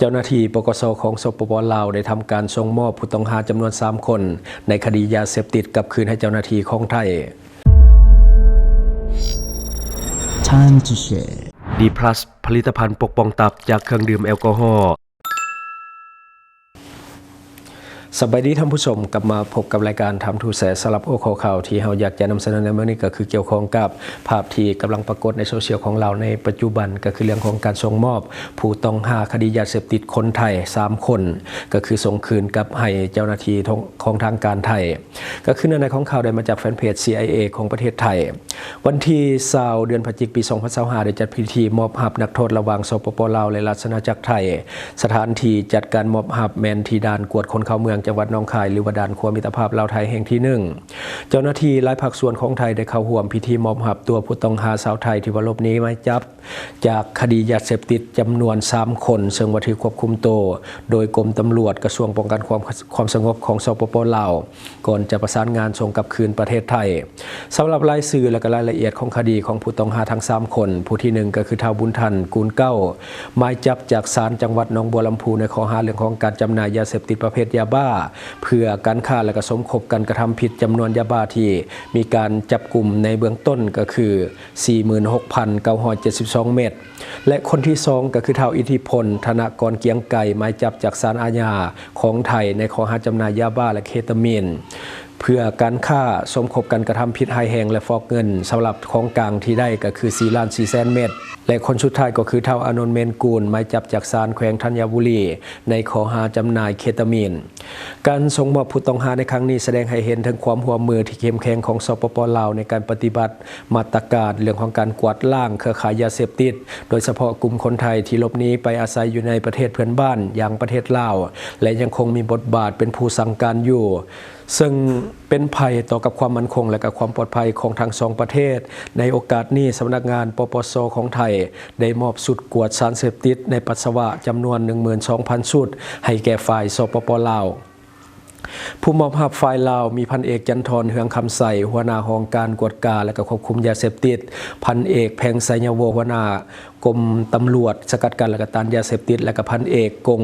ເຈົ້າໜ້າທີ່ ປກສ ຂອງ ສປປ ລາວ ໄດ້ທຳການສົ່ງມອບຜູ້ຕ້ອງຫາຈຳນວນສາມຄົນ ໃນຄະດີຢາເສບຕິດກັບຄືນໃຫ້ເຈົ້າໜ້າທີ່ຂອງໄທ. Time to share. ດີພລັສ ຜະລິດຕະພັນປົກປ້ອງຕັບຈາກເຄື່ອງດື່ມແອລກໍຮໍ. ສະບາຍດີທ່ານຜູ້ຊົມ, ກັບມາພົບກັບລາຍການ Time to Share. ສຳລັບຫົວຂໍ້ຂ່າວທີ່ເຮົາຢາກຈະນຳສະເໜີໃນມື້ນີ້ ກໍຄືກ່ຽວຂ້ອງກັບພາບທີ່ກຳລັງປາກົດໃນໂຊຊຽວຂອງລາວໃນປັດຈຸບັນ, ກໍຄືເລື່ອງຂອງການສົ່ງມອບຜູ້ຕ້ອງຫາຄະດີຢາເສບຕິດຄົນໄທສາມຄົນ, ກໍຄືສົ່ງຄືນກັບໃຫ້ເຈົ້າໜ້າທີ່ຂອງທາງການໄທ. ກໍຄືເນື້ອໃນຂອງຂ່າວໄດ້ມາຈາກແຟນເພຈ ຊີໄອເອ ຂອງປະເທດໄທ. ວັນທີຊາວ ເດືອນພະຈິກ ປີສອງພັນຊາວຫ້າ ໄດ້ຈັດພິທີມອບຮັບນັກໂທດລະຫວ່າງ ສປປ ລາວ ແລະ ລາຊະອານາຈັກໄທ. ສະຖານທີ່ຈັດການມອບຮັບແມ່ນທີ່ດ່ານກວດຄົນເຂົ້າເມືອງ ຈັງຫວັດໜອງຄາຍ ຫຼືວ່າດ່ານຂົວມິດຕະພາບລາວໄທແຫ່ງທີໜຶ່ງ. ເຈົ້າໜ້າທີ່ຫຼາຍພາກສ່ວນຂອງໄທໄດ້ເຂົ້າຮ່ວມພິທີມອບຮັບຕົວຜູ້ຕ້ອງຫາຊາວໄທທີ່ວ່າຫຼົບໜີໝາຍຈັບ ຈາກຄະດີຢາເສບຕິດຈຳນວນສາມຄົນ, ເຊິ່ງວ່າຖືກຄວບຄຸມໂຕໂດຍກົມຕຳຫຼວດກະຊວງປ້ອງກັນຄວາມ ຄວາມສະຫງົບຂອງ ສປປ ລາວ, ກ່ອນຈະປະສານງານສົ່ງກັບຄືນປະເທດໄທ. ສຳລັບລາຍຊື່ ແລະ ກະລາຍລະອຽດຂອງຄະດີຂອງຜູ້ຕ້ອງຫາທັງສາມຄົນ, ຜູ້ທີໜຶ່ງກໍຄືທ້າວ ບຸນທັນ ກູນເກົ້າ, ໝາຍຈັບຈາກສານຈັງຫວັດໜອງບົວລຳພູ ໃນຂໍ້ຫາເລື່ອງຂອງການຈຳໜ່າຍຢາເສບຕິດປະເພດຢາບ້າ ເພື່ອການຄ້າ ແລະ ກະສົມຄົບກັນກະທຳຜິດ, ຈຳນວນຢາບ້າທີ່ມີການຈັບກຸມໃນເບື້ອງຕົ້ນກໍຄື ສີ່ໝື່ນຫົກພັນເກົ້າຮ້ອຍເຈັດສິບສອງເມັດ ແລະ ຄົນທີສອງກໍຄືທ້າວອິດທິພົນ ທະນະກອນ ກຽງໄກ, ໝາຍຈັບຈາກສານອາຍາຂອງໄທ ໃນຂໍ້ຫາຈຳໜ່າຍຢາບ້າ ແລະ ເຄຕາມີນ ເພື່ອການຄ້າ, ສົມຄົບກັນກະທຳຜິດຮ້າຍແຮງ ແລະ ຟອກເງິນ. ສຳລັບຂອງກາງທີ່ໄດ້ກໍຄື ສີ່ລ້ານສີ່ແສນເມັດ ແລະ ຄົນສຸດທ້າຍກໍຄືທ້າວ ອານົນ ເມນກູນ, ໝາຍຈັບຈາກສານແຂວງທັນຍະບູລີ ໃນຂໍ້ຫາຈຳໜ່າຍເຄຕາມີນ. ການສົ່ງມອບຜູ້ຕ້ອງຫາໃນຄັ້ງນີ້ສະແດງໃຫ້ເຫັນເຖິງຄວາມຮ່ວມມືທີ່ເຂັ້ມແຂງຂອງ ສປປ ລາວ ໃນການປະຕິບັດມາດຕະການເລື່ອງຂອງການກວາດລ້າງເຄືອຂ່າຍຢາເສບຕິດ, ໂດຍສະເພາະກຸ່ມຄົນໄທທີ່ຫຼົບໜີໄປອາໄສຢູ່ໃນປະເທດເພື່ອນບ້ານ ຢ່າງປະເທດລາວ ແລະ ຍັງຄົງມີບົດບາດເປັນຜູ້ສັ່ງການຢູ່, ເຊິ່ງເປັນໄພຕໍ່ກັບຄວາມໝັ້ນຄົງ ແລະ ກະຄວາມປອດໄພຂອງທັງສອງປະເທດ. ໃນໂອກາດນີ້, ສຳນັກງານ ປປສ ຂອງໄທ ໄດ້ມອບຊຸດກວດສານເສບຕິດໃນປັດສະວະຈຳນວນ ໜຶ່ງໝື່ນສອງພັນຊຸດ ໃຫ້ແກ່ຝ່າຍ ສປປ ລາວ. ຜູ້ມອບຮັບຝ່າຍລາວ ມີພັນເອກ ຈັນທອນ ເຮືອງຄຳໄຊ, ຫົວໜ້າຫ້ອງການກວດກາ ແລະ ກະຄວບຄຸມຢາເສບຕິດ, ພັນເອກ ແພງ ໄຊຍະວົງ, ຫົວໜ້າກົມຕຳຫຼວດສະກັດກັ້ນ ແລະ ກະຕ້ານຢາເສບຕິດ ແລະ ກະພັນເອກ ກົງ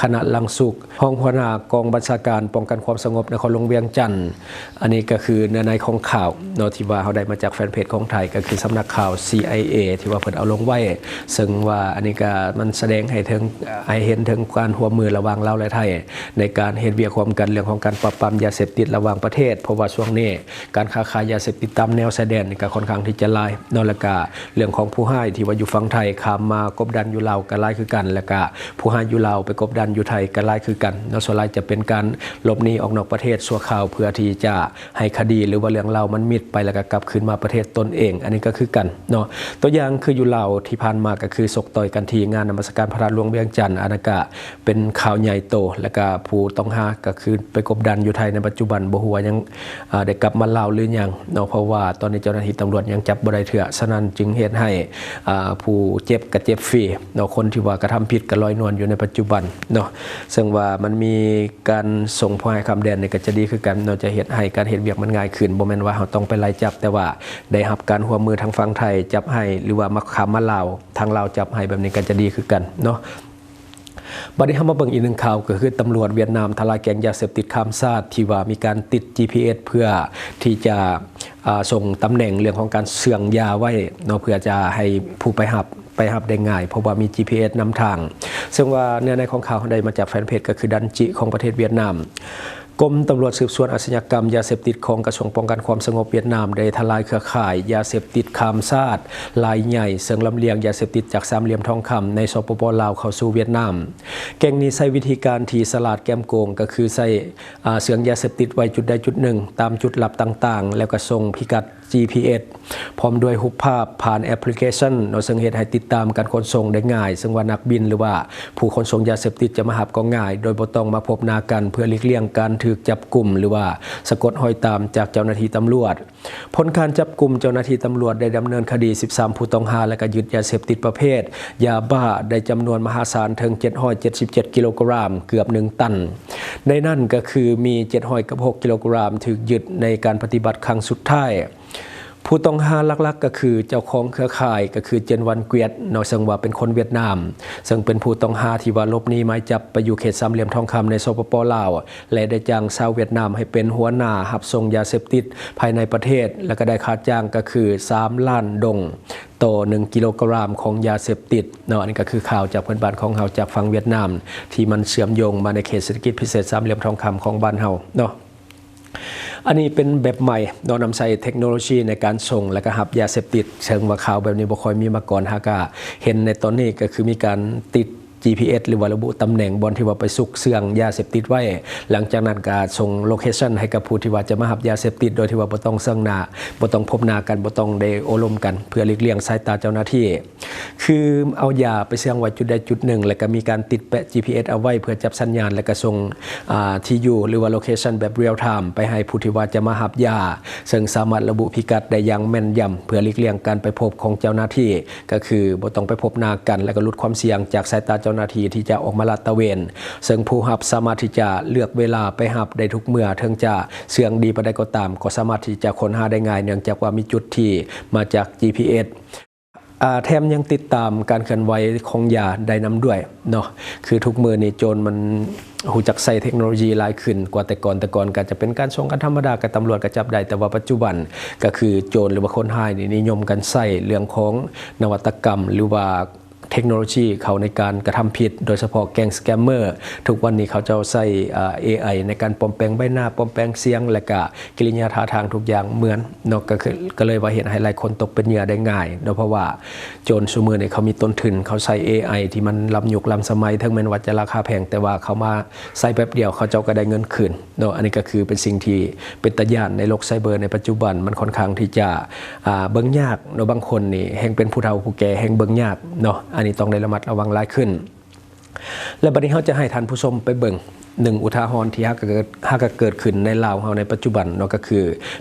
ຄະນະລັງສຸກ, ຮອງຫົວໜ້າກອງບັນຊາການປ້ອງກັນຄວາມສະຫງົບນະຄອນຫຼວງວຽງຈັນ. ອັນນີ້ກໍຄືເນື້ອໃນຂອງຂ່າວເນາະ ທີ່ວ່າເຮົາໄດ້ມາຈາກແຟນເພຈຂອງໄທ, ກໍຄືສຳນັກຂ່າວ ຊີໄອເອ ທີ່ວ່າເພິ່ນເອົາລົງໄວ້, ເຊິ່ງວ່າອັນນີ້ກໍມັນສະແດງໃຫ້ເຖິງ ໃຫ້ເຫັນເຖິງການຮ່ວມມືລະຫວ່າງລາວ ແລະ ໄທ ໃນການເຮັດວຽກຮ່ວມກັນເລື່ອງຂອງການປາບປາມຢາເສບຕິດລະຫວ່າງປະເທດ, ເພາະວ່າຊ່ວງນີ້ການຄ້າຂາຍຢາເສບຕິດຕາມແນວຊາຍແດນນີ້ກໍຄ່ອນຂ້າງທີ່ຈະຫຼາຍເນາະ, ແລ້ວກໍເລື່ອງຂອງຜູ້ຮ້າຍທີ່ວ່າຢູ່ຝັ່ງໄທຂ້າມມາກົບດັນຢູ່ລາວກໍຫຼາຍຄືກັນ, ແລ້ວກໍຜູ້ຮ້າຍຢູ່ລາວໄປກົບດັນຢູ່ໄທກໍຫຼາຍຄືກັນເນາະ. ສ່ວນຫຼາຍຈະເປັນການຫຼົບໜີອອກນອກປະເທດຊົ່ວຄາວ ເພື່ອທີ່ຈະ ໃຫ້ຄະດີ ຫຼືວ່າເລື່ອງລາວມັນມິດໄປ ແລ້ວກໍກັບຄືນມາປະເທດຕົນເອງ, ອັນນີ້ກໍຄືກັນເນາະ. ຕົວຢ່າງຄືຢູ່ລາວທີ່ຜ່ານມາ ກໍຄືຊົກຕ່ອຍກັນທີ່ງານນະມັດສະການພະທາດຫຼວງວຽງຈັນ, ອັນນັ້ນກໍເປັນຂ່າວໃຫຍ່ໂຕ, ແລ້ວກໍຜູ້ຕ້ອງຫາກໍຄືໄປກົບດັນຢູ່ໄທໃນປັດຈຸບັນ, ບໍ່ຮູ້ວ່າຍັງ ອາ ໄດ້ກັບມາລາວຫຼືຍັງເນາະ, ເພາະວ່າຕອນນີ້ເຈົ້າໜ້າທີ່ຕຳຫຼວດຍັງຈັບບໍ່ໄດ້ເທື່ອ. ສະນັ້ນຈຶ່ງເຮັດໃຫ້ ອາ ຜູ້ເຈັບກໍເຈັບຟຣີເນາະ, ຄົນທີ່ວ່າກະທຳຜິດກໍລອຍນວນຢູ່ໃນປັດຈຸບັນເນາະ. ເຊິ່ງວ່າມັນມີ ການສົ່ງຜູ້ຮ້າຍຂ້າມແດນນີ້ກໍຈະດີຄືກັນເນາະ, ຈະເຮັດໃຫ້ການເຮັດວຽກມັນງ່າຍຂຶ້ນ, ບໍ່ແມ່ນວ່າເຮົາຕ້ອງໄປໄລ່ຈັບ, ແຕ່ວ່າໄດ້ຮັບການຮ່ວມມືທາງຝັ່ງໄທຈັບໃຫ້ ຫຼືວ່າມາ ຂ້າມມາລາວ ທາງລາວຈັບໃຫ້, ແບບນີ້ກໍຈະດີຄືກັນເນາະ. ບັດນີ້ເຮົາມາເບິ່ງອີກໜຶ່ງຂ່າວ, ກໍຄືຕຳຫຼວດຫວຽດນາມທະລາຍແກ້ງຢາເສບຕິດຂ້າມຊາດ ທີ່ວ່າມີການຕິດ ຈີພີເອັສ ເພື່ອທີ່ຈະ ອາ ສົ່ງຕຳແໜ່ງເລື່ອງຂອງການເຊື່ອງຢາໄວ້ເນາະ, ເພື່ອຈະໃຫ້ຜູ້ໄປຮັບ ໄປຮັບໄດ້ງ່າຍ ເພາະວ່າມີ ຈີພີເອັສ ນຳທາງ. ເຊິ່ງວ່າເນື້ອໃນຂອງຂ່າວເຮົາໄດ້ມາຈາກແຟນເພຈ ກໍຄືດັນຈິ ຂອງປະເທດຫວຽດນາມ. ກົມຕຳຫຼວດສືບສວນອາຊະຍາກຳຢາເສບຕິດຂອງກະຊວງປ້ອງກັນຄວາມສະຫງົບຫວຽດນາມ ໄດ້ທະລາຍເຄືອຂ່າຍຢາເສບຕິດຂ້າມຊາດລາຍໃຫຍ່ ເຊິ່ງລຳລຽງຢາເສບຕິດຈາກສາມຫຼ່ຽມທອງຄຳໃນ ສປປ ລາວ ເຂົ້າສູ່ຫວຽດນາມ. ແກ້ງນີ້ໃຊ້ວິທີການທີ່ສະຫຼາດແກມໂກງ ກໍຄືໃຊ້ ອາ ເຊື່ອງຢາເສບຕິດໄວ້ຈຸດໃດຈຸດໜຶ່ງຕາມຈຸດລັບຕ່າງໆ ແລ້ວກໍສົ່ງພິກັດ ຈີພີເອັສ ພ້ອມດ້ວຍຮູບພາບຜ່ານແອັບພລິເຄຊັນເນາະ, ເຊິ່ງເຮັດໃຫ້ຕິດຕາມການຂົນສົ່ງໄດ້ງ່າຍ, ເຊິ່ງວ່ານັກບິນ ຫຼືວ່າຜູ້ຂົນສົ່ງຢາເສບຕິດຈະມາຮັບກໍງ່າຍ ໂດຍບໍ່ຕ້ອງມາພົບໜ້າກັນ ເພື່ອຫຼີກລ່ຽງການຖືກຈັບກຸມ ຫຼືວ່າສະກົດຮອຍຕາມຈາກເຈົ້າໜ້າທີ່ຕຳຫຼວດ. ຜົນການຈັບກຸມ, ເຈົ້າໜ້າທີ່ຕຳຫຼວດໄດ້ດຳເນີນຄະດີສິບສາມຜູ້ຕ້ອງຫາ ແລະ ກໍຍຶດຢາເສບຕິດປະເພດຢາບ້າໄດ້ຈຳນວນມະຫາສານເຖິງເຈັດຮ້ອຍເຈັດສິບເຈັດກິໂລກຣາມ, ເກືອບໜຶ່ງຕັນ. ໃນນັ້ນກໍຄືມີເຈັດຮ້ອຍກັບຫົກກິໂລກຣາມຖືກຍຶດໃນການປະຕິບັດຄັ້ງສຸດທ້າຍ. ໂພ ຜູ້ຕ້ອງຫາຫຼັກໆ ກໍຄືເຈົ້າຂອງເຄືອຂ່າຍ ກໍຄື Jen Wan Guet ເນາະ ເຊິ່ງວ່າເປັນຄົນຫວຽດນາມ ເຊິ່ງເປັນຜູ້ຕ້ອງຫາທີ່ວ່າຫຼົບໜີໝາຍຈັບໄປຢູ່ເຂດສາມຫຼ່ຽມທອງຄຳໃນ ສປປ ລາວ ແລະ ໄດ້ຈ້າງຊາວຫວຽດນາມໃຫ້ເປັນຫົວໜ້າຮັບສົ່ງຢາເສບຕິດພາຍໃນປະເທດ ແລະ ກໍໄດ້ຄ່າຈ້າງກໍຄື ສາມລ້ານດົງ ຕໍ່ໜຶ່ງກິໂລກຣາມຂອງຢາເສບຕິດເນາະ. ອັນນີ້ກໍຄືຂ່າວຈາກເພື່ອນບ້ານຂອງເຮົາ ຈາກຝັ່ງຫວຽດນາມ ທີ່ມັນເຊື່ອມໂຍງມາໃນເຂດເສດຖະກິດພິເສດສາມຫຼ່ຽມທອງຄຳຂອງບ້ານເຮົາເນາະ. ອັນນີ້ເປັນແບບໃໝ່ເນາະ ນຳໃຊ້ເທັກໂນໂລຊີໃນການສົ່ງ ແລະ ກໍຮັບຢາເສບຕິດ ເຊິ່ງວ່າຂ່າວແບບນີ້ບໍ່ຄ່ອຍມີມາກ່ອນ. ຫາກະເຫັນໃນຕອນນີ້ກໍຄືມີການຕິດ ຈີພີເອສ ຫຼືວ່າລະບຸຕຳແໜ່ງບ່ອນທີ່ວ່າໄປຊຸກເຊື່ອງຢາເສບຕິດໄວ້. ຫຼັງຈາກນັ້ນກໍສົ່ງໂລເຄຊັນໃຫ້ກັບຜູ້ທີ່ວ່າຈະມາຮັບຢາເສບຕິດ ໂດຍທີ່ວ່າບໍ່ຕ້ອງເຊິ່ງໜ້າ, ບໍ່ຕ້ອງພົບໜ້າກັນ, ບໍ່ຕ້ອງໄດ້ໂອ້ລົມກັນ ເພື່ອຫຼີກລ່ຽງສາຍຕາເຈົ້າໜ້າທີ່. ຄືເອົາຢາໄປເຊື່ອງໄວ້ຈຸດໃດຈຸດໜຶ່ງ ແລ້ວກໍມີການຕິດແປະ ຈີພີເອສ ເອົາໄວ້ເພື່ອຈັບສັນຍານ ແລ້ວກໍສົ່ງ ອ່າ ທີ່ຢູ່ ຫຼືວ່າໂລເຄຊັນແບບ real time ໄປໃຫ້ຜູ້ທີ່ວ່າຈະມາຮັບຢາ ເຊິ່ງສາມາດລະບຸພິກັດໄດ້ຢ່າງແມ່ນຢຳ ເພື່ອຫຼີກລ່ຽງການໄປພົບຂອງເຈົ້າໜ້າທີ່ ກໍຄືບໍ່ຕ້ອງໄປພົບໜ້າກັນ ແລ້ວກໍຫຼຸດຄວາມສ່ຽງຈາກສາຍຕາເຈົ້າໜ້າທີ່ທີ່ຈະອອກມາລາດຕະເວນ. ເຊິ່ງຜູ້ຮັບສາມາດທີ່ຈະເລືອກເວລາໄປຮັບໄດ້ທຸກເມື່ອ, ເຖິງຈະເຊື່ອງດີປານໃດກໍຕາມ ກໍສາມາດທີ່ຈະຄົ້ນຫາໄດ້ງ່າຍ ເນື່ອງຈາກວ່າມີຈຸດທີ່ມາຈາກ ຈີພີເອສ ອາ ແຖມຍັງຕິດຕາມການເຄື່ອນໄຫວຂອງຢາໄດ້ນຳດ້ວຍເນາະ. ຄືທຸກມື້ນີ້ໂຈນມັນຮູ້ຈັກໃຊ້ເທັກໂນໂລຢີຫຼາຍຂຶ້ນກວ່າແຕ່ກ່ອນ. ແຕ່ກ່ອນກໍຈະເປັນການສົ່ງກັນທຳມະດາ ກັບຕຳຫຼວດກໍຈັບໄດ້, ແຕ່ວ່າປັດຈຸບັນກໍຄືໂຈນ ຫຼືວ່າຄົນຮ້າຍນີ້ນິຍົມກັນໃຊ້ເລື່ອງຂອງນະວັດຕະກຳ ຫຼືວ່າເທັກໂນໂລຢີເຂົ້າໃນການກະທຳຜິດ, ໂດຍສະເພາະແກ້ງສະແກມເມີ. ທຸກວັນນີ້ເຂົາເຈົ້າໃຊ້ ອາ ເອໄອ ໃນການປອມແປງໃບໜ້າ, ປອມແປງສຽງ ແລະກະ ກິລິຍາທ່າທາງທຸກຢ່າງເໝືອນເນາະ ກໍຄື ກໍເລີຍວ່າເຮັດໃຫ້ຫຼາຍຄົນຕົກເປັນເຫຍື່ອໄດ້ງ່າຍເນາະ. ເພາະວ່າໂຈນຊຸມື້ນີ້ເຂົາມີຕົ້ນທຶນ, ເຂົາໃຊ້ເອໄອທີ່ມັນລ້ຳຍຸກລ້ຳສະໄໝ, ເຖິງແມ່ນວ່າຈະລາຄາແພງ ແຕ່ວ່າເຂົາມາໃຊ້ແປັບດຽວ ເຂົາເຈົ້າກໍໄດ້ເງິນຄືນເນາະ. ອັນນີ້ກໍຄືເປັນສິ່ງທີ່ເປັນຕາຢ້ານໃນໂລກໄຊເບີໃນປັດຈຸບັນ, ມັນຄ່ອນຂ້າງທີ່ຈະ ອາ ເບິ່ງຍາກເນາະ. ບາງຄົນນີ້ແຮ່ງເປັນຜູ້ເຖົ້າຜູ້ແກ່ ແຮ່ງເບິ່ງຍາກເນາະ. ອັນນີ້ຕ້ອງໄດ້ລະມັດລະວັງຫຼາຍຂຶ້ນ. ແລະ ບັດນີ້ເຮົາຈະໃຫ້ທ່ານຜູ້ຊົມໄປເບິ່ງໜຶ່ງອຸທາຫອນທີ່ຫາກະເກີດ ຫາກະເກີດຂຶ້ນໃນລາວເຮົາໃນປັດຈຸບັນເນາະ, ກໍຄື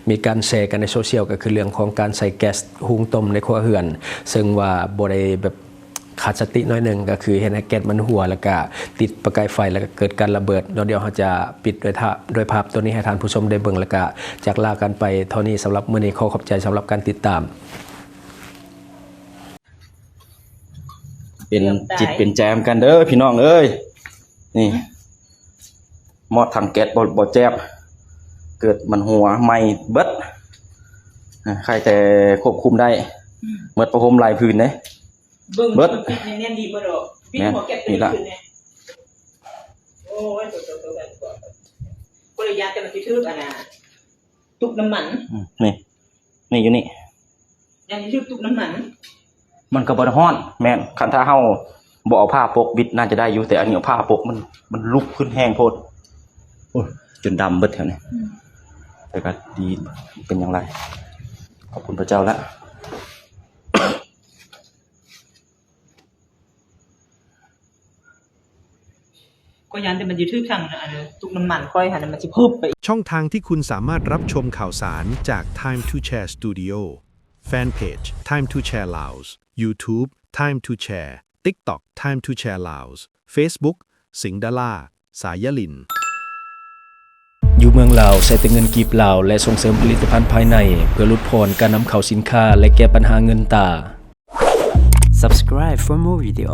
ມີການແຊກັນໃນໂຊຊຽວ ກໍຄືເລື່ອງຂອງການໃຊ້ແກັສຫຸງຕົ້ມໃນຄົວເຮືອນ, ເຊິ່ງວ່າບໍ່ໄດ້ແບບຂາດສະຕິໜ້ອຍໜຶ່ງ, ກໍຄືເຮັດໃຫ້ແກັສມັນຮົ່ວ ແລ້ວກະຕິດປະກາຍໄຟ ແລ້ວກະເກີດການລະເບີດເນາະ. ດຽວເຮົາຈະປິດດ້ວຍທາ- ດ້ວຍພາບໂຕນີ້ໃຫ້ທ່ານຜູ້ຊົມໄດ້ເບິ່ງ ແລ້ວກະຈາກລາກັນໄປເທົ່ານີ້. ສຳລັບມື້ນີ້ຂໍຂອບໃຈສຳລັບການຕິດຕາມ. ເປັນຈິດເປັນໃຈນຳກັນເດີພີ່ນ້ອງເອີຍ. ນີ້ ມອດຖັງແກັສບໍ່ ບໍ່ແຈບ ເກີດມັນຮົ່ວໄໝ້ເບິດ. ອາ ໃຄແຕ່ຄວບຄຸມໄດ້. ອືມ ໝົດຜ້າຫົ່ມຫຼາຍຜືນເດ້. ເບິ່ງ ເບິດ ມັນປິດແໜ້ນໆ ດີບໍ່ດອກ. ປິດ ແມ່ນ ຫົວແກັສ ນີ້ລະ ຂຶ້ນແນ່. ໂອ້ຍ ໂຕໆໆ ບໍ່ໄດ້ຢ້ານ ແຕ່ມັນຊິຖືກອັນນ່າ ຕຸກນ້ຳມັນ. ອືມ ນີ້ ນີ້ຢູ່ນີ້ ຢ້ານຊິຖືກຕຸກນ້ຳມັນ. ມັນກໍບໍ່ໄດ້ຮ້ອນ. ແມ່ນ ຄັນຖ້າເຮົາບໍ່ເອົາຜ້າປົກປິດ ໜ້າຈະໄດ້ຢູ່, ແຕ່ອັນນີ້ເອົາຜ້າປົກ ມັນ ມັນລຸກຂຶ້ນແຮງໂພດ. ໂອ້ຍ ຈົນດຳເບິດແຖວນີ້. ອືມ ແຕ່ກໍດີ ເປັນຫຍັງຫຼາຍ ຂອບຄຸນພະເຈົ້າລະ. ຂ້ອຍຢ້ານແຕ່ມັນຊິຖືກຖັງອັນຕຸກນ້ຳມັນຂ້ອຍຫັ້ນນະ ມັນຊິພຶບໄປ. ช่องทางที่คุณสามารถรับชมข่าวสารจาก Time to Share Studio Fanpage Time to Share Laos YouTube Time to Share TikTok Time to Share Laos Facebook ສິງດາລາ ສາຍຍາລິນ. ຢູ່ເມືອງລາວໃຊ້ແຕ່ເງິນກີບລາວ ແລະ ສົ່ງເສີມຜະລິດຕະພັນພາຍໃນ ເພື່ອຫຼຸດຜ່ອນການນຳເຂົ້າສິນຄ້າ ແລະ ແກ້ບັນຫາເງິນຕາ. Subscribe for more video.